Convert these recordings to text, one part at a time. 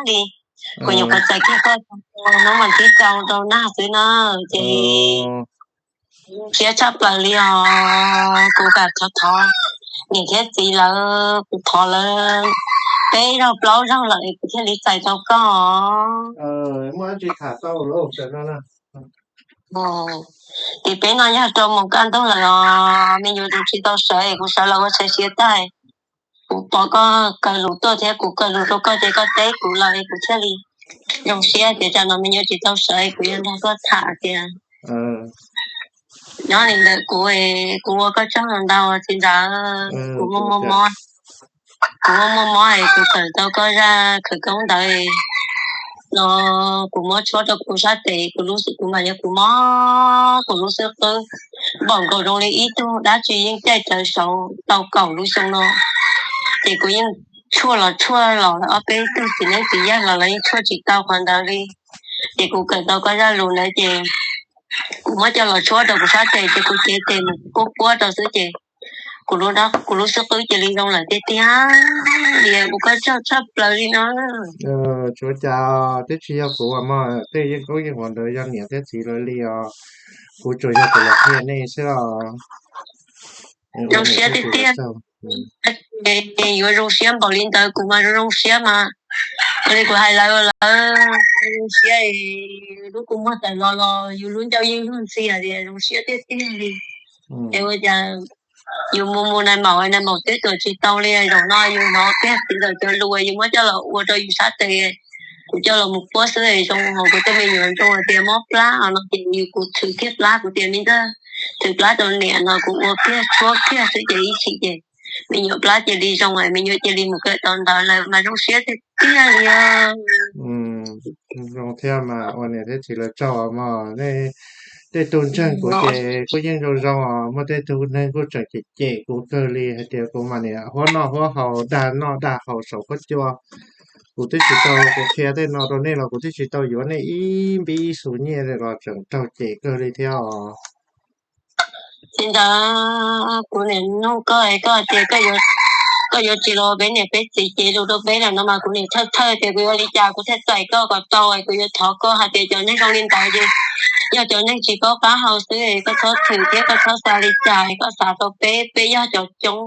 li. Kuv nyuam qhuav txais kiag koj hnub vas thib rau rau nag xwb na, ces siab tshaj plaws li os. Kuv kam thov thov niam thiab txiv lawv, kuv thov lawv peb zaug plaub zaug lawm kuv thiaj li txais tau koj. Ces peb no yog rau mus kaj ntug lawm os, me nyuam tus tsis tau sawv, kuv sawv los ua tshais siav tag. Kuv pom koj kaw lus tuaj thiab kuv kaw lus rau koj ces koj teb kuv lawm kuv thiaj li zoo siab tias tsam no me nyuam tsis tau sawv kuv yuav nrog koj tham tias nyob li ntawd kuv, kuv ua koj tsaug ntau txiv ntawd. Kuv muaj muaj mob, kuv muaj muaj mob es kuv kawm tau koj zaj khawv koob ntawd no, kuv muab tshuab rau kuv sab tes, kuv lub, kuv mas yog kuv mob kuv lub xub qwb npaum nkaus zoo li ib tug dab tsi yeej caij rawv saud tau kaum lub xyoo no. Ces kuv yeej tshuaj los tshuaj los ob peb tug txiv neeb txiv yaig los lawv yeej tshuaj tsis tau qhov ntawd li. Ces kuv kawm tau koj zaj lus ntawd ces kuv muab coj los tshuab rau kuv sab tes ces kuv cev tes mus quab quab rau xwb ces kuv lub, kuv lub xub qwb cia li zoo lawm tiag tiag li. Kuv koj tsaug tshaj plaws li no. Tsuav cas twb tsis yog kuv as mog, tej yeej koob yeej huam ntawd yog niam thiab txiv lawv li os. Kuv tsuas yog tus los qhia nej xwb os. Zoo siab tiag tiag. Yuav zoo siab npaum li ntawd kuv mas zoo zoo siab mas. Ua li kuv hais lawv, lawv zoo siab, lub kua muag tawm los los yus lub ncauj yeej luag ntxhi tias zoo siab tiag tiag li. Es ua cas yus mus mus nais maum nais maum twb tuam tsis tau li, zaum no yus hnov kiag txiv ntawm cov lus yus muab coj los ua rau yus sab tes, kuv coj los mus puab xwb zoo hauv kuv tej me nyuam zoo hais tias mob plab no ces yus kuv thwm kiag plab kuv tias me ntxawg thwm plab rau niam no kuv ua kiag tshuab kiag xwb ces ib chim ces me nyuam plab cia li zoo, me nyuam cia li mus kawm tau ntawv lawm mas zoo siab tiag tiag li. Zoo thiab mas ua niam thiab txiv lawv tsaug mog. Tej tug ntseeg kuv ces kuj yeej zoo zoo os, muaj tej tug neeg kuj tseem cem cem kuv kawg li hais tias kuv mas niam huab noj huab haus dag noj dag haus saum huab cua. Kuv twb tsis tau, kuv qhia tej no rau nej los kuv twb tsis tau yuav nej ib npib ib xu nyiaj los tseem raug cem kawg li thiab os. Txiv ntawd, kuv niam nug koj, koj tias koj yuav tsis los peb niam peb txiv cev lus rau peb lawm no mas kuv niam thawj thawj tias kuv yuav ua li cas kuv thiaj txais koj kom tau, kuv yuav thov koj hais tias cov neeg zoo li ntawd ces yog cov neeg tsis paub qab hau xwb, koj txhob thwm thiab koj txhob xav li cas, koj xav rau peb, peb yog cov coob,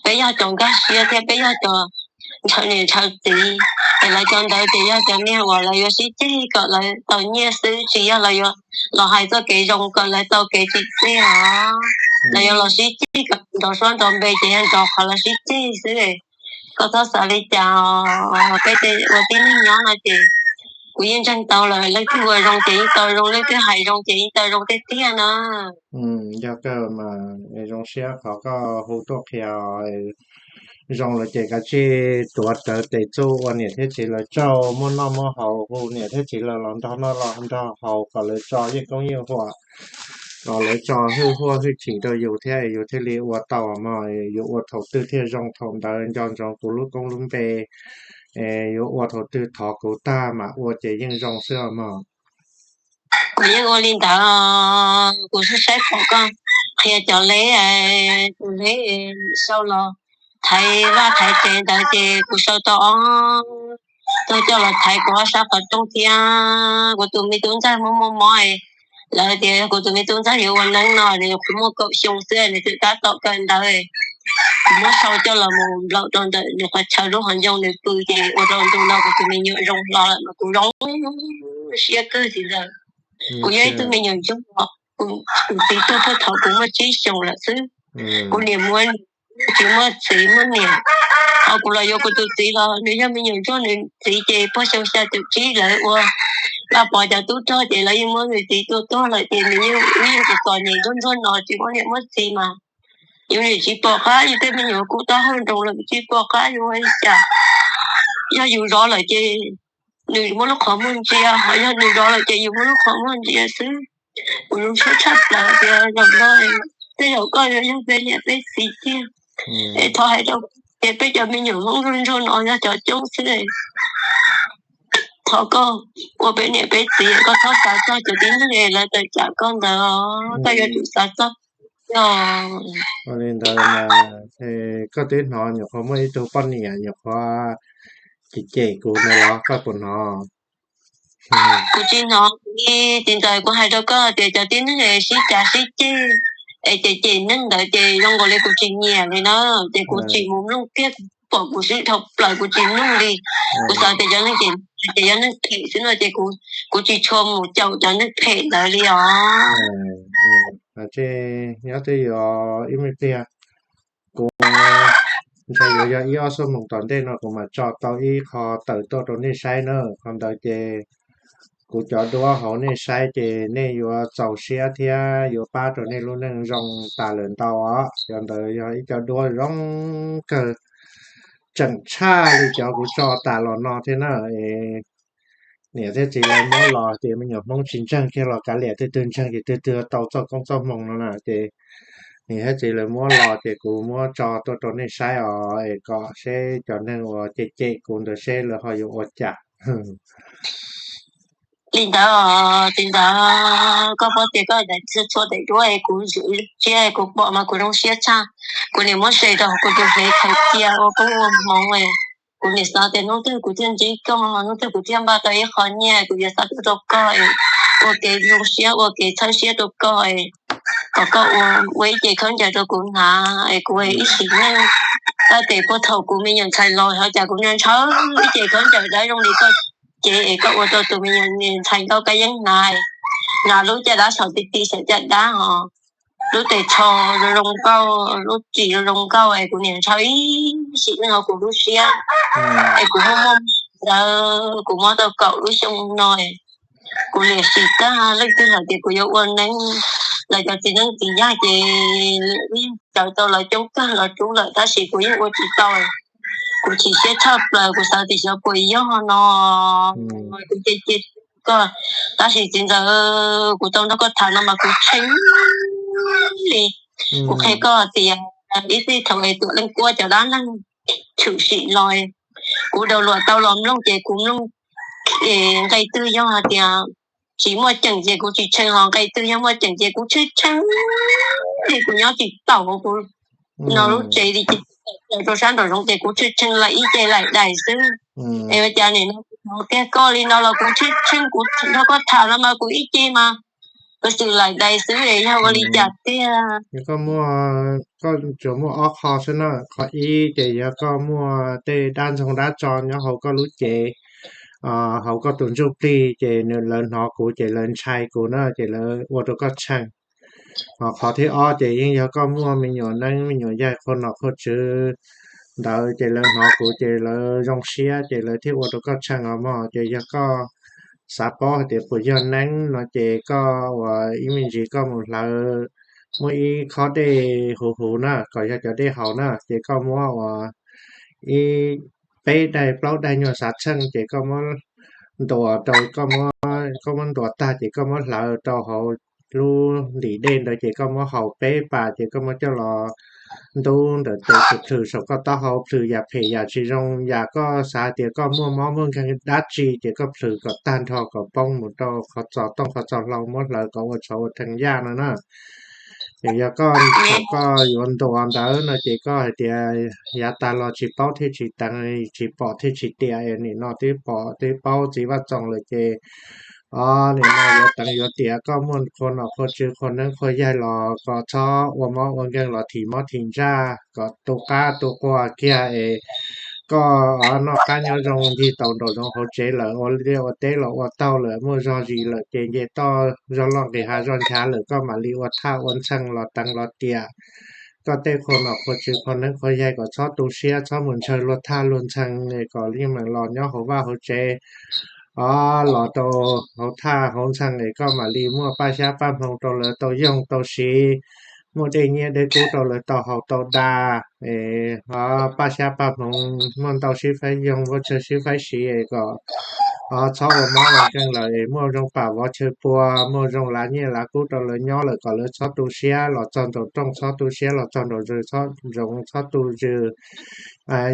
peb yog cov nkag siab thiab peb yog cov ntshaw niam ntshaw txiv, es lawv cov ntawd ces yog cov niag uas lawv yuav sib ceg kom lawv tau nyiaj xwb, tsis yog lawv yuav los hais txoj kev zoo kom lawv tau kev tsim txiaj os. Lawv yuav los sib ceg kom nrov suab nrov npe ces yog nrov qhov lawv sib ceg xwb. Koj txhob xav li cas, peb ua tib neeg nyob no ces kuv yeej ntseeg tau lawm, leej twg ua zoo ces yeej tau zoo, leej twg hais zoo ces yeej tau zoo tiag tiag no. Yog kawg mas zoo siab qhov koj hu tuaj qhia. Zoo lawm ces kav tsij tuav rawv tes txuj ua niam thiab txiv lawv tsaug, muaj noj muaj haus hu niam thiab txiv lawv los nrog noj los nrog haus kom lawv tso yeej koob yeej huam, kom lawv tso hwj huaj hwj chim rau yus thiab yus thiaj li ua tau mog. Yuav ua thaum twg thiaj zoo thaum ntawd, nco ntsoov kuv lub koob lub npe, yuav ua thaum twg thov kuv tag mam ua ces yeej zoo xwb os mog. Kuv yeej ua li ntawd, kuv saib saib pom koj qhia cov leb, tus leb sau los thaiv vaj thaiv tsev ntawd ces kuv sau tau ob tug coj los thaiv kuv ob sab qhov rooj thiab. Kuv tus me tub ntxawg muaj muaj mob, lawv tias kuv tus me tub ntxawg yuav ua neeb no, nws nyuam qhuav muaj kaum xyoo xwb, nws twb tab tom kawm ntawv. Kuv muab sau coj los mus nplaum rau ntawm nws qhov chaw lub hauv ncoo nws pw ces ua rau ntu no kuv tus me nyuam zoo hlo lawm mas kuv zoo siab kawg txiv ntxawm. Kuv yog ib tug me nyuam ntsuag, kuv txiv tuag puag thaum kuv muaj tsib xyoos lawm xwb. Kuv niam muab, tsis muaj txiv muaj niam, ho kuv los yuav kuv tus txiv los nws yog me nyuam ntsuag, nws txiv ces puag xyoo xya caum tsib lawv ua Vaj Pov cov tub rog ces lawv yeej muab nws txiv tua tuag lawm ces nws yeej ib yam txom nyem ntsuag ntsuag no tsis muaj niam muaj txiv mas yus niam tsis pom qab, yus tej me nyuam kuj taub hau nroo lawm tsis pom qab yus ua li cas. Yog yus zov lawm ces nws muab lub qhov muag ntsia, ho yog nws zov lawm ces yus muab lub qhov muag ntsia xwb. Kuv zoo siab tshaj plaws tias zaum no tej zaum koj yuav yog peb niam peb txiv tiag. Es thov hais rau tias peb cov me nyuam Hmoob ntsuag ntsuag no yog cov coob xwb. Thov koj ua peb niam peb txiv, koj txhob xav txog cov tib neeg lawv tawm tsam koj ntawd, koj yuav tsum xav txog. Ua li ntawd mas koj twb hnov nyuam qhuav muaj ib tug poj niam nyuam qhuav Cem cem kuv ntawd los koj puas hnov? Kuv tsis hnov li. Txiv ntxawm, kuv hais rau koj tias cov tib neeg sib cav sib ceg es cem cem neeg ntawd ces zoo nkaus li kuv tsis nyiam li na. Ces kuv tsis mus mloog kiag, pom kuv swb dhau plaws kuv tsis mloog li. Kuv xav tias cov neeg cem ces yog neeg phem xwb no ces kuv tsis tshua mus caum cov neeg phem ntawd li os. Nyob twj ywm ib me pliag, kuv ntshai yuav yog ib ob xuab moos tom ntej no kuv mam tso tau ib qho tawm tuaj rau nej saib na. Qhov ntawd ces kuv cov duab hauv nej saib ces nej yuav txaus siab thiab yuav pab rau nej lub neej zoo tas lawm ntau os. Cov ntawd yog ib co duab zoo kawg, tseem tshaj li cov kuv tso tas los no thiab na. Niam thiab txiv lawv muab los ces me nyuam Hmoob tsis ntseeg kiag los kav liam, twg twg ntseeg ces twg twg tau txoj koob txoj hmoo no na. Ces niam thiab txiv lawv muab los ces kuv muab tso tuaj rau nej saib os, es kom seb cov neeg uas cem cem kuv ntawd seb lawv ho yuav ua cas. Li ntawd, li ntawd, koj paub tias koj daim txhua daim duab es kuv zwm siab, kuv pom mas kuv zoo siab tshaj. Kuv niam muab se rau kuv tus hnev khaws cia ua koob ua hmoov. Kuv niam xav tias hnub twg kuv thiaj ntsib koj, hnub twg kuv thiaj npaj tau ib qho nyiaj kuv yuav xa tuaj rau koj es ua kev zoo siab ua kev txhawb siab rau koj, kom koj ua ib ce khaub ncaws rau kuv hnav es kuv ib sim neej. Tab tes puag thaum kuv me nyuam ntxhais los ho cas kuv ntshaw ib ce khaub ncaws dawb zoo li koj cev es koj ua rau tus me nyuam ntxhais nkauj kab yeeb hnav, hnav lub caj dab saum ti ti saum caj dab ho, lub tes tsho zoo zoo nkauj, lub ris zoo zoo nkauj es kuv niam ntshaw ib sim neej hauv kuv lub siab. Es kuv muaj muaj ntawd kuv muab tau kaum lub xyoo no, kuv niam sim tag leej twg hais tias kuv yuav ua neeb, lawv cov txiv neeb txiv yaig ces yeej cawv tau lawv coob kawg los rub lawm tab sis kuv yeej ua tsis tau. Kuv chim siab tshaj plaws, kuv xav tias xyov puas yog no, kuv cia cia koj. Tab sis txiv ntxawm, kuv tau nrog koj tham no mas kuv tshee li. Kuv qhia koj tias ib txij thaum es Tuam Leej Kuab cov dab neeg tshwm sim los, kuv download tau los mloog ces kuv mloog nqe twg yog hais tias tsis muaj ceem ces kuv tsis tshee, ho nqe twg yog muaj ceem ces kuv tshee tshee li, kuv nyob tsis taus kuv no lub tsev li ces rau sab nraum zoov ces kuv tshee tshee lawm ib ce laim daim xwb. Es ua cas nim no kuv hnov kiag koj li no los kuv tshee tshee, kuv nrog koj tham no mas kuv ib ce mas kuv xwm laim daim xwb es yog ua li cas tiag? Koj muaj, koj tsuas muaj ob qho xwb na. Qhov ib ces yog koj muaj tej dab ntxoog dab tso nyob hauv koj lub cev, hauv koj tus ntsuj plig ces lawv hnov kuv ces lawv ntshai kuv na ces lawv ua rau koj tshee. Ho qhov thib ob ces yeej yog koj muaj me nyuam neeb me nyuam yaig qhua nom qhua tswv ntawd ces lawv hnov kuv ces lawv zoo siab ces lawv thiaj ua rau koj tshee os mog. Ces yog koj xav paub hais tias puas yog neeb no ces koj ua ib me ntsis koj mus hlawv, muaj ib khob dej huv huv na, kom yog cov dej haus na, ces koj muab ua ib peb daim plaub daim nyuag xav txheej ces koj muab ntuas rau, koj muab ntuas tag ces koj muab hlawv rau hauv lub ntim dej ntawd ces koj muab haus peb pas ces koj muab coj los ntub ntawm tes plhws saum koj taub hau, plhws yam phem yam tsis zoo, yam koj xav tias koj muaj mob muaj nkeeg dab tsi ces koj plhws kom tag nrho kom poob mus rau qhov txos tooj qhov txos hlau, muab hlawv kom ua tshauv ua theej yaj no na. Ces yog koj thaum koj yuav ntuas ntawd no ces koj hais tias yav tas los tsis paub thiaj tsis teev, tsis pom thiaj tsis tiam, nim no twb pom twb paub txiv Vaj Txoos lawm ces nim no yuav teev yuav tiam, koj muaj qhua nom qhua tswv qhua neeb qhua yaig los kom txhob ua mob ua nkeeg los thim mob thim ntsaj, kom tu qab tu qua kiag es koj noj qab nyob zoo ncig taus nraum zoov hauv tsev lawm, ua liaj ua teb los ua taug lawm, muaj zog zis lawm ces nce toj zog loj nqis hav zog nchav lawm koj mam li ua thaj ua ntxheej los teev los tiam. Koj tej qhua nom qhua tswv qhua neeb qhua yaig kom txhob tu siab, txhob mus ntshaw luag thaj luag ntxhee es kom yeej meem los nyob hauv vaj hauv tsev, los rau hauv thaj hauv ntxhee es koj mam li muaj paj xyab paj hmoov rau lawv tau yoog tau siv, muaj dej nyiaj dej kub rau lawv tau haus tau da, es paj xyab paj hmoov muaj ntau sib faib yoog, muaj tsawg sib faib siv es kom txhob ua mob ua nkeeg lawm es muaj zoo pam vov chaw pua, muaj zoo lav nyiaj lav kub rau lawv nyob lawm kom lawv txhob tu siab los txog nraum rooj, txhob tu siab los txog nraum zws, txhob zoov txhob tu zws.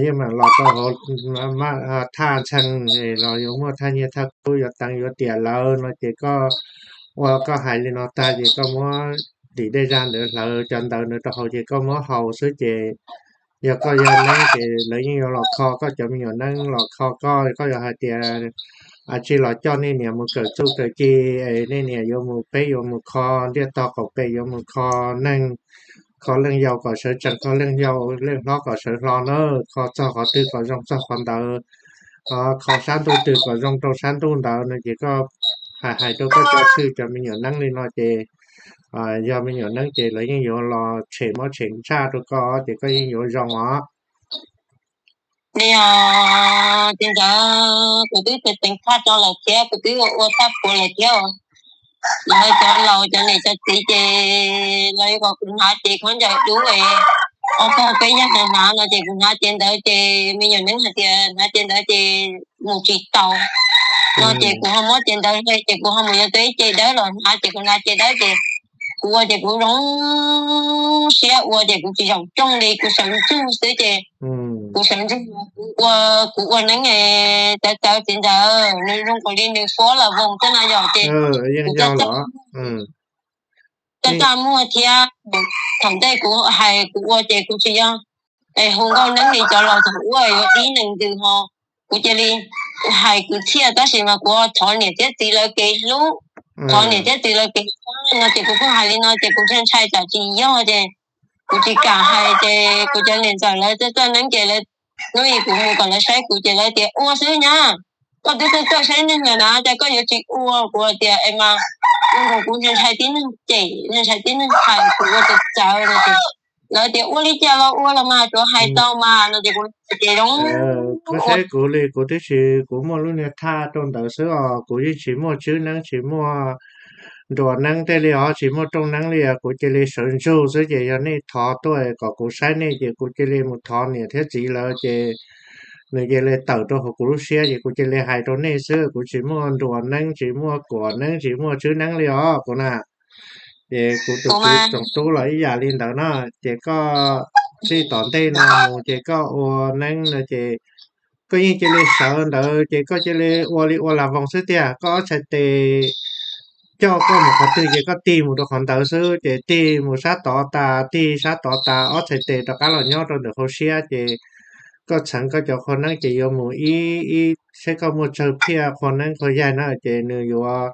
Yeej meem los rau hauv thaj ntxhee los yuav muaj thaj nyiaj thaj kub yuav teev yuav tiam lawm no ces koj ua koj hais li no tag ces koj muab tim dej zaj ntawd hlawv cov ntawv ntawd rau hauv ces koj muab haus xwb ces Yog koj yog neeb ces lawv yeej yuav los kho koj cov me nyuam neeb, los kho koj, koj yuav hais tias, a, tsis los coj nej niam mus kawm txuj kawm ci, es nej niam yuav mus, peb yuav mus kho ntiaj tog qaum pem, yuav mus kho neeg, kho leej yau kom sawv tsees, kho leej yau leej hlob kom sawv hlo na, kho txog qhov twg kom zoo txog qhov ntawd, kho sab ntuj twg kom zoo rau sab ntuj ntawd no ces koj hais, hais rau koj cov txwj cov me nyuam neeb li no ces yog me nyuam neeb ces lawv yeej yuav los tshem mob tshem ntsaj rau koj ces koj yeej yuav zoo os. Li os, txiv ntxawm, kuv twb teev teev txhaj rau lawm thiab, kuv twb ua txhaj puav lawm thiab. Lawv cov laus cov niam cov txiv ces lawv yuav kom kuv hnav cev khaub ncaws dub es ob pog peb yawg hnav hnav no ces kuv hnav cev ntawd ces me nyuam neeb hais tias hnav cev ntawd ces mus tsis tau no ces kuv ho muab cev ntawd hle ces kuv ho mus yuav tau ib cev dawb los hnav ces kuv hnav cev dawb ces kuv ua ces kuv zoo siab ua ces kuv tsis zaum rooj li, kuv sawv ntsug xwb ces kuv sawv ntsug, kuv ua, kuv ua neeb txawv txawv txiv ntxawm, nws zoo nkaus li nws suab las voos xwb no yom ces kuv caj caj, caj caj muag thiab. Thaum ntej kuv hais kuv ua ces kuv tsis yog es hu nkauj neeb li cov laus thaum ub yuav dib nees ntws ho, kuv cia li hais kwv txhiaj tab sis mas kuv thov niam thiab txiv lawv kev hlub, thov niam thiab txiv lawv kev hlub no ces kuv pheej hais li no ces kuv ntshai ntshai tsam tsis yog ces kuv tsis kam hais ces kuv cov niam ntxawm lawv txawj txawj neeb ces lawv, hnub ib kuv mus kom lawv saib kuv ces lawv tias ua xwb nyab, koj twb txawj txawj saib neeg lawm na cas koj yuav tsis ua. Kuv tias es mas zoo nkaus kuv ntshai ntshai tib neeg cem, ntshai ntshai tib neeg hais kuv ua txawv txawv no ces lawv tias ua li cas los ua los mas tsuav hais tau mas no ces kuv ces zoo. Koj saib kuv li kuv twb tsis, kuv muaj lub niag thaj rau ntawd xwb os, kuv yeej tsis muaj tswb neeb tsis muaj nruas neeb tej li os, tsis muaj rooj neeb li os, kuv cia li sawv ntsug xwb ces yog nej thov tuaj kom kuv saib nej ces kuv cia li mus thov niam thiab txiv lawv ces nws cia li tawm rau hauv kuv lub siab ces kuv cia li hais rau nej xwb, kuv tsis muaj nruas neeb tsis muaj kuam neeb tsis muaj tswb neeb li os kuv na. Ces kuv tus kwv tsoom tub los ib yam li ntawd na, ces koj txij tom ntej no mus ces koj ua neeb no ces koj yeej cia li sawv ntawd ces koj cia li ua li ua las voos xwb tiag, koj ob txhais tes coj koj mus qhov twg ces koj tig mus rau qhov ntawd xwb ces tig mus sab tod tas tig sab tod tas ob txhais tes rov qab los nyob rau ntawm hauv siab ces koj txheev koj cov qhua neeb ces yuav mus ib ib saib koj muaj tsawg phiaj qhua neeb qhua yaig na ces nws yuav,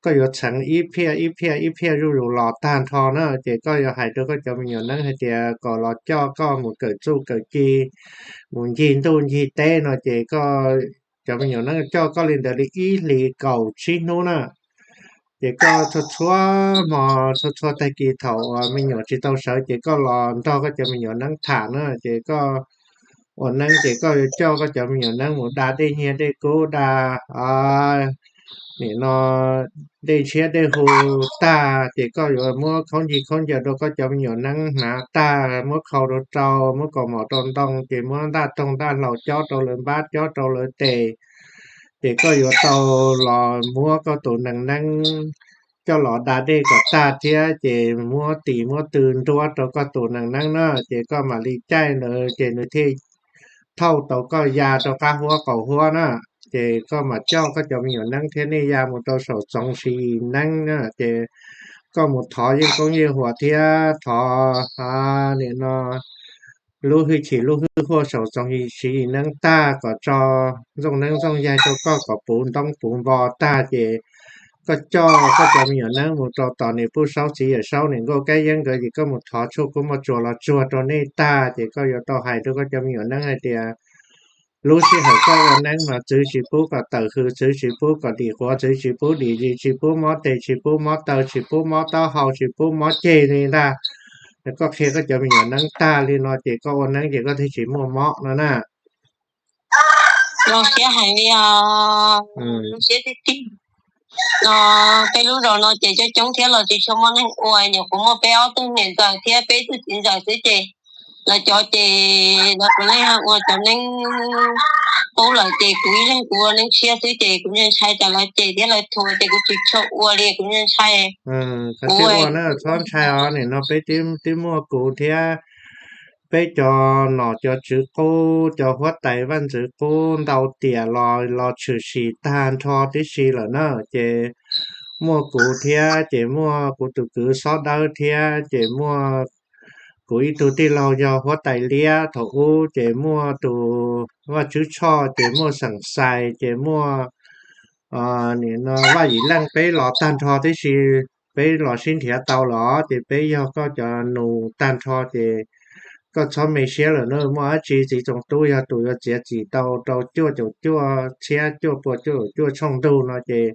koj yuav txheev ib phiaj ib phiaj ib phiaj zuj zus los tag nrho na ces koj yuav hais rau koj cov me nyuam neeb hais tias kom los coj koj mus kawm txuj kawm ci, mus ncig ntuj ncig teb no ces koj cov me nyuam neeb coj koj li ntawd li ib hlis kaum tsib hnub na. Ces koj txhua txhua hmo txhua txhua tag kis thaum uas me nyuam tsis tau sawv ces koj los nrog koj cov me nyuam neeb tham na ces koj ua neeb ces koj yuav coj koj cov me nyuam neeb mus da dej nyiag dej kub da nim no dej ntshiab dej hu tag ces koj yuav muab khaub ncig khaub ncaws rau koj cov me nyuam neeb hnav tag muab khau rau rau muab kaus mom rau ntoo ces muab ntaj toog ntaj hlau cob rau lawv npab cob rau lawv tes ces koj yuav tau los muab koj tus nees neeb coj los da dej kom tag thiab ces muab tis muab tw nruab rau koj tus nees neeb na ces koj mam li caij ntawd ces nws thiaj thauj tau koj ya rau qab huab qaum huab na. Ces koj mam coj koj cov me nyuam neeb thiab nej ya mus rau saum txoov siv yim neeb na ces koj mus thov yeej koob yeej huam thiab thov nim no lub hwj chim lub hwj huaj saum txoov siv yim neeb tag kom tso ntxooj neeb ntxooj yaig rau koj kom puv ntoob puv npo tag ces koj coj koj cov me nyuam neeb mus rau tom niam Puj Saub txiv Yawm Saub niam Nkauj Kab Yeeb nkawd ces koj mus thov tshuaj kub moj tsuas los tsuag rau nej tag ces koj yuav tau hais rau koj cov me nyuam neeb hais tias lub sij hawm koj ua neeb mas txwv tsis pub kom tawm hws, txwv tsis pub kom dim quav, txwv tsis pub dim zis, tsis pub mob tes, tsis pub mob taw, tsis pub mob taub hau, tsis pub mob ceg li ntag. Koj qhia koj cov me nyuam neeb tag li no ces koj ua neeb ces koj thiaj tsis muaj mob no na. Zoo siab heev li os, zoo siab tiag tiag. No peb lub zos no ces coob coob thiab los tsis tshua muaj neeg ua, nyuam qhuav muaj peb ob tug niam ntxawm thiab peb tug txiv ntxawm xwb ces lawv cov ces lawv puav leej ua cov neeb qub lawm ces kuv ib leeg kuv ua neeb tshiab xwb ces kuv ntshai ntshai tsam lawv cem thiab lawv thuam ces kuv tsis tshua ua li kuv ntshai ntshai. Kuv ua na txhob ntshai os, nim no peb twb muaj kuv thiab peb cov nom cov tswv qub cov huab tais vaj ntxwv qub ntau tiam los los tshwm sim tag nrho tib si lawm na ces muaj kuv thiab ces muaj kuv tus kwv Xob Dawb thiab ces muaj kuv ib tug tij laug yog huab tais liab thaum ub ces muaj tus Vaj Tswb Tshoj ces muaj Xeem Xais ces muaj Nim no Vaj Yim Leej peb los tag nrho tib si, peb los sib nrhiav tau los ces peb yog koj cov nus tag nrho ces koj txhob me siab lawm na. Muaj dab tsi Txiv Txoos Tub yog tus yuav txiav txim tau rau cuaj caum cuaj txhiab cuaj pua cuaj caum cuaj tshooj ntug no ces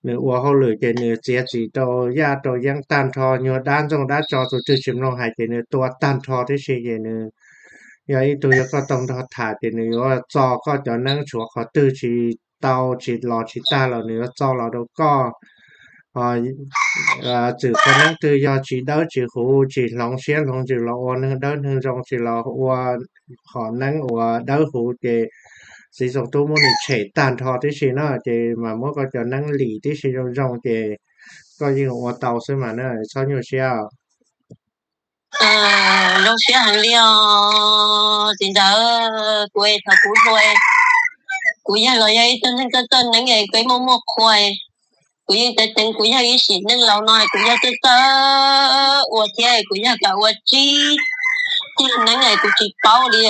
nws ua hauj lwm ces nws txiav txim rau yaj rau yeeb tag nrho, nyuag dab ntxoog dab tso tus twg tsis mloog hais ces nws tua tag nrho tib si ces nws yog ib tug yog koj tau nrog tham ces nws yuav txo koj cov neeb tshuav qhov twg tsis tau tsis los tsis tag los nws yuav txo los rau koj. Txwm qhov neeb twg yog tsis dawb tsis huv tsis hloov siab hloov ntsws los ua neeg dawb neeg zoo tsis los ua qhov neeb uas dawb huv ces Txiv Txoos Tub muab nws tshem tag nrho tib si na ces mas muab koj cov neeb lim tib si zoo zoo ces koj yeej ua tau xwb mas na, txhob nyuaj siab. Zoo siab heev li os txiv ntxawm, kuv thaum kuv hluas, kuv yog los yog ib tug neeg txawj txawj neeb es kuv muaj muaj qhua, kuv yeej tev teev kuv yog ib sim neej laus no kuv yog txawj txawj ua thiab kuv yog kam ua tsib ceg neeb es kuv tsis paub li,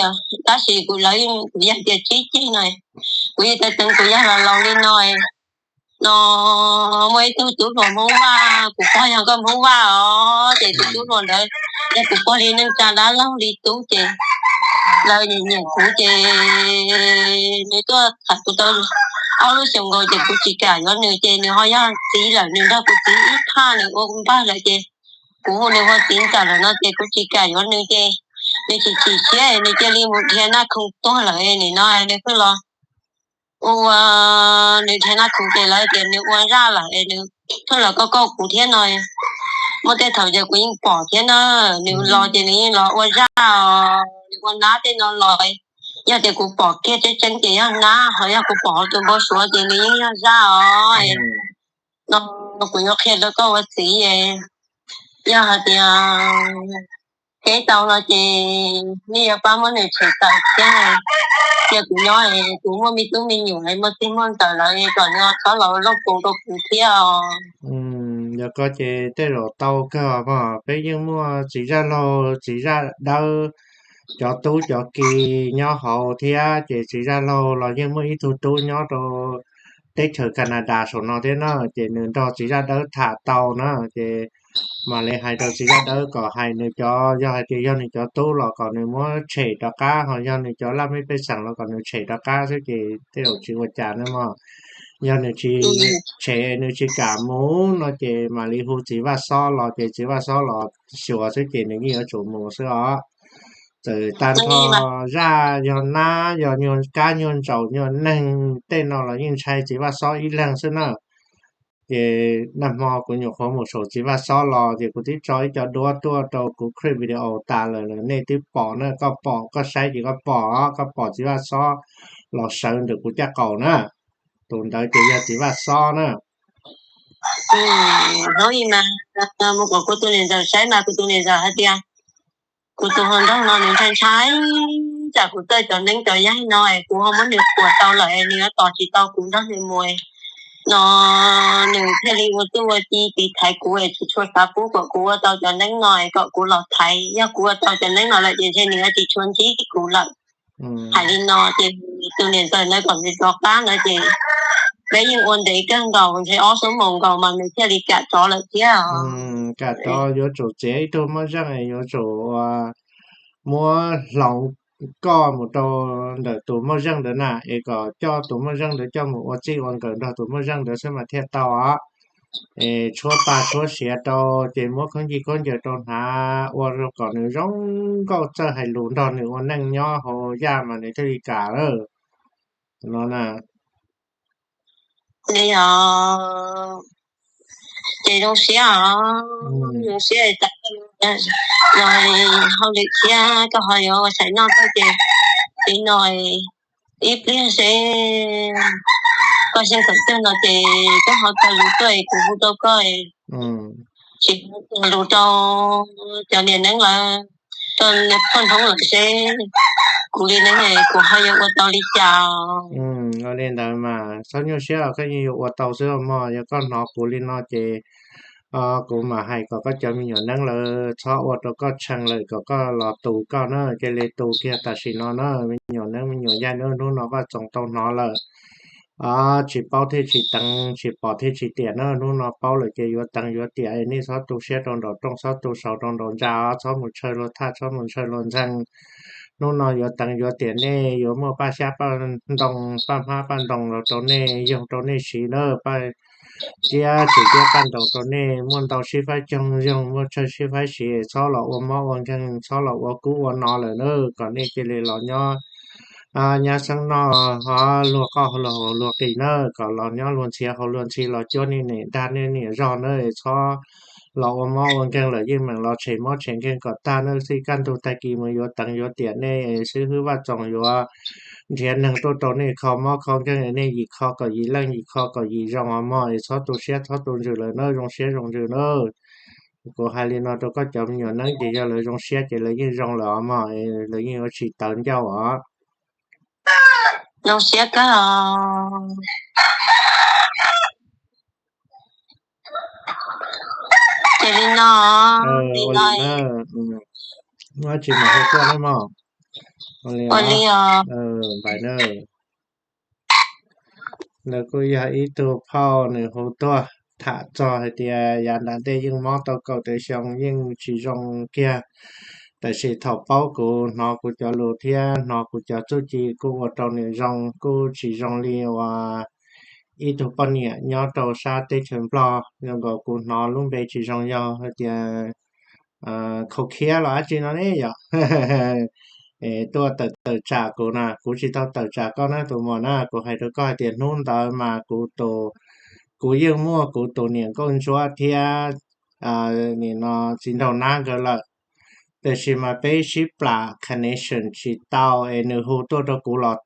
tab sis kuv lawv kuv yog tias tsib ceg no, kuv yeej tev teev kuv yog los laus li no no muaj ib tug tub hluas Hmoob Vaj, kuv pog yog nkauj Hmoob Vaj os, ces tus tub hluas ntawd yog kuv pog li neej tsa dab laug li tub ces lawv nyiam nyiam kuv ces nws tuaj tham kuv tau ob lub xyoos nkaus ces kuv tsis kam yuav nws ces nws ho yog txiv lawm, nws nrog kuv txiv ib phaj nws ua npawg lawm ces kuv hu nws ua txiv ntxawm lawm no ces kuv tsis kam yuav nws ces nws chim chim siab nws cia li mus dhia Naj Khoom tuag lawm nim no nws pheej los ua, nws dhia Naj Khoom ces lawv tias nws ua zaj lawm es nws pheej los kauj kauj kuv thiab no. Muaj tej thaum ces kuv yeej pom thiab na, nws los ces nws yeej los ua zaj os, nws ua nab tej no los, yog tias kuv pom kiag tseeb tseeb ces yog nab, ho yog kuv pom hauv tus npau suav ces nws yeej yog zaj os. No kuv yuav qhia rau koj ua txiv, yog hais tias keb tau no ces nej yuav pab muab nws tshem tawm thiab, cia kuv nyob, kuv muaj me tub me nyuam muaj txij muaj nkawm lawm kom nws txhob los ua looj pus rau kuv thiab os. Yog koj ces tej zaum tau kawg os mog, peb yeej muaj txiv zaj laug txiv zaj dawb, cov tub cov ki nyob hauv thiab ces txiv zaj laug los yeej muaj ib tug tub nyob rau teb chaws Canada saum no thiab na, ces nws nrog txiv zaj dawb tham tau na, ces mam li hais rau txiv zaj dawb kom hais nws cov, yog hais tias yog nws cov tub los kom nws muab tshem rov qab, ho yog nws cov laj mej pej xeem los kom nws tshem rov qab xwb ces tej zaum tsis ua cas na mog. Yog nws tsis tshem nws tsis kam mus no ces mam li hu txiv Vaj Xob los ces txiv Vaj Xob los xyuas xwb ces nws yeej yuav tsum mus xwb os. Txawm tag nrho zaj yog nab yog nyuag kab nyuag ntsaum nyuag neeg tej no los yeej ntshai txiv Vaj Xob ib leeg xwb na. Ces nag hmo kuv nyuam qhuav mus saum txiv Vaj Xob los ces kuv twb tso ib co duab tuaj rau kuv clip video tas lawm, nej twb pom na, koj pom koj saib ces koj pom, koj pom txiv Vaj Xob los sawv ntawm kuv caj qaum na. Tus ntawd ces yog txiv Vaj Xob na. Hnub ib mas mus kom kuv tus niam ntxawm saib mas kuv tus niam ntxawm hais tias kuv tus hluas nraug no nws ntshai ntshai tsam kuv txawj cov neeb cov yaig no es kuv ho muab nws qhuas tau lawm es nws yuav tos tsis tau kuv nrog nws mus no, nws thiaj li ua txuj ua ci tiv thaiv kuv es tsis tshua xav pub kom kuv ua tau cov neeb no es kom kuv los thaiv, yog kuv ua tau cov neeb no lawm ces ntshe nws yuav tsis tshua ntsib kuv lawm. Hais li no ces tus niam ntxawm ntawd kom nws rov qab no ces peb yeej ua ntev kawg nkaus ntshe ob xuab moos nkaus mas nws thiaj li kam rov lawm thiab. Kam rov, yuav tsum txiav ib tug moj zeej, yuav tsum ua, muab hloov koj mus rau ntawm tus moj zeej ntawd na, es kom coj tus moj zeej ntawd coj mus ua txij ua nkawm nrog tus moj zeej ntawd xwb mas thiaj tau os. Es tshuab pa tshuab siav rau, ces muab khaub ncaws khaub ncaws rau hnav ua kom nws zoo nkauj txawj hais lus nrog nws ua neej nyob hauv yaj mas nws thiaj li kam lawm. No na. Li os, ces zoo siab os, zoo siab tas, hauj lwm thiab koj ho yuav ua tshais noj koj ces li no ib pliag seb koj xyeej thaum twg no ces koj ho tau lus tuaj es kuv hu rau koj, tsis lus rau cov niam neeb lawm, rau niam phauj Hmoob lawm seb kuv li neeb kuv ho yuav ua tau li cas. Ua li ntawd mas txhob nyuaj siab, koj yeej yuav ua tau xwb mog. Yog koj hnov kuv li no ces Kuv mam hais kom koj cov me nyuam neeb lawv txhob ua rau koj tshee lawm, kom koj los tu koj na, cia li tu kiag tam sim no na. Me nyuam neeb me nyuam yaig na, hnub no Vaj Txoos tau hnov lawm. Tsis paub thiaj tsis teev, tsis pom thiaj tsis tiam na. Hnub no paub lawm ces yuav teev yuav tiam. Nej txhob tu siab rau nraum rooj, txhob tu saud rau nraum ntsa, txhob mus ntshaw luag thaj, txhob mus ntshaw luag ntxhee. Hnub no yuav teev yuav tiam, nej yuav muaj paj xyab paj ntoo, paj hmab paj ntoo los rau nej yoog rau nej siv na, paj ciab tsis ciab paj ntoo rau nej, muaj ntau sib faib coog yoog, muaj tsawg sib faib siv. Txhob los ua mob ua nkeeg, txhob los ua kub ua no lawm na, kom nej cia li los nyob nyab xeeb noj, ho luag qoj luag haus luag qis na, kom los nyob luag ntxhiav haus luag ntxhi, los cuab nej niam dag nej niam zog na. Txhob los ua mob ua nkeeg lawm, yeej meem los tshem mob tshem nkeeg kom tag na. Txij kaj ntug tag kis mus yuav teev yuav tiam, nej xib hwb Vaj Txoos yuav nrhiav neeg tuaj rau nej kho mob kho nkeeg, nej yim kho kom yim leej, yim kho kom yim zoo os mog. Es txhob tu siab txhob tu ntsws lawm na, zoo siab zoo ntsws na. Kuv hais li no rau koj cov me nyuam neeb ces yog lawv zoo siab ces lawv yeej zoo lawm os mog, lawv yeej yuav tsis tawv ncauj os. Zoo siab kawg os. Ces li no, ua li no, muab tsis mam hu tuaj na mog. Ua li os. Npais na. Nws kuj yog ib tug phauj, nws hu tuaj tham txog hais tias yav nram ntej yeej mob tau kaum tawm xyoo yeej tsis zoo kiag, tab sis thaum paub kuv, hnov kuv cov lus thiab hnov kuv cov txuj ci kuj ua rau nws zoo, kuj tsis zoo li uas ib tug poj niam nyob rau sab teb chaws Nplog, zoo nkaus kuv hnov lub npe tsis zoo, yog hais tias khaus khiab los dab tsi no ne yom. Tuaj tawm tawm tsam kuv na, kuv tsis tau tawm tsam koj na tus muam na. Kuv hais rau koj hais tias hnub ntawd mas kuv tus, kuv yeej muaj kuv tus niam nkauj ntsuab thiab nim no txiv nraug nab nkawd lawm, tiam sis mas peb sib plam connection tsis tau es nws hu tuaj rau kuv los